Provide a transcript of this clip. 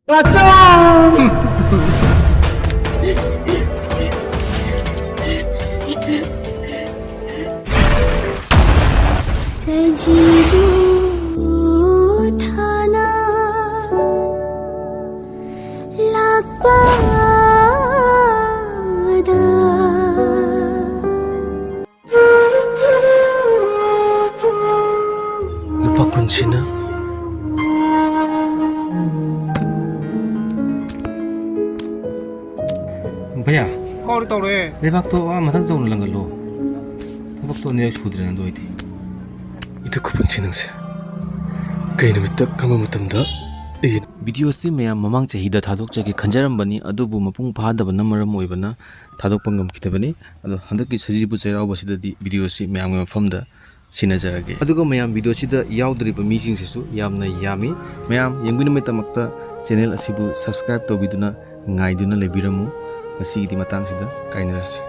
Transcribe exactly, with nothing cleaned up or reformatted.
ꯁꯖꯤꯕꯨ ꯊꯥꯅ ꯂꯥꯛꯄꯗ꯫ ꯂꯨꯄꯥ ꯀꯨꯟꯁꯤꯅ꯫ ꯚꯩꯌꯥ, ꯀꯥꯎꯔꯦ, ꯇꯧꯔꯦ꯫ ꯂꯩꯕꯥꯛꯇꯣ ꯑꯥ ꯃꯊꯛ ꯌꯧꯅ ꯂꯪꯒꯠꯂꯣ꯫ ꯊꯕꯛꯇꯣ ꯑꯅꯤꯔꯛ ꯁꯨꯗ꯭ꯔꯦ ꯅꯪꯗꯣ ꯑꯩꯗꯤ꯫ ꯏꯊꯛ ꯈꯨꯕꯟꯁꯤ ꯅꯪꯁꯦ꯫ ꯀꯩ ꯅꯨꯃꯤꯠꯇ ꯀꯔꯝꯕ ꯃꯇꯝꯗ ꯑꯩꯒꯤ ꯚꯤꯗꯤꯑꯣꯁꯤ ꯃꯌꯥꯝ ꯃꯃꯥꯡ ꯆꯍꯤꯗ ꯊꯥꯗꯣꯛꯆꯒꯦ ꯈꯟꯖꯔꯝꯕꯅꯤ, ꯑꯗꯨꯕꯨ ꯃꯄꯨꯡ ꯐꯥꯗꯕꯅ ꯃꯔꯝ ꯑꯣꯏꯕꯅ ꯊꯥꯗꯣꯛꯄ ꯉꯝꯈꯤꯗꯕꯅꯤ꯫ ꯑꯗꯣ ꯍꯟꯗꯛꯀꯤ ꯁꯖꯤꯕꯨ ꯆꯩꯔꯥꯎꯕꯁꯤꯗꯗꯤ ꯚꯤꯗꯤꯑꯣꯁꯤ ꯃꯌꯥꯝꯒꯤ ꯃꯐꯝꯗ ꯁꯤꯟꯅꯖꯔꯒꯦ꯫ ꯑꯗꯨꯒ ꯃꯌꯥꯝ, ꯚꯤꯗꯤꯑꯣꯁꯤꯗ ꯌꯥꯎꯗꯣꯔꯤꯕ ꯃꯤꯁꯤꯡꯁꯤꯁꯨ ꯌꯥꯝꯅ ꯌꯥꯝꯃꯤ꯫ ꯃꯌꯥꯝ ꯌꯦꯡꯕꯤꯅꯕꯒꯤꯗꯃꯛꯇ ꯆꯦꯅꯦꯜ ꯑꯁꯤꯕꯨ ꯁꯕꯁꯀ꯭ꯔꯥꯏꯕ ꯇꯧꯕꯤꯗꯨꯅ ꯉꯥꯏꯗꯨꯅ ꯂꯩꯕꯤꯔꯝꯃꯨ꯫ ꯉꯁꯤꯒꯤꯗꯤ ꯃꯇꯥꯡꯁꯤꯗ ꯀꯥꯏꯅꯔꯁꯤ꯫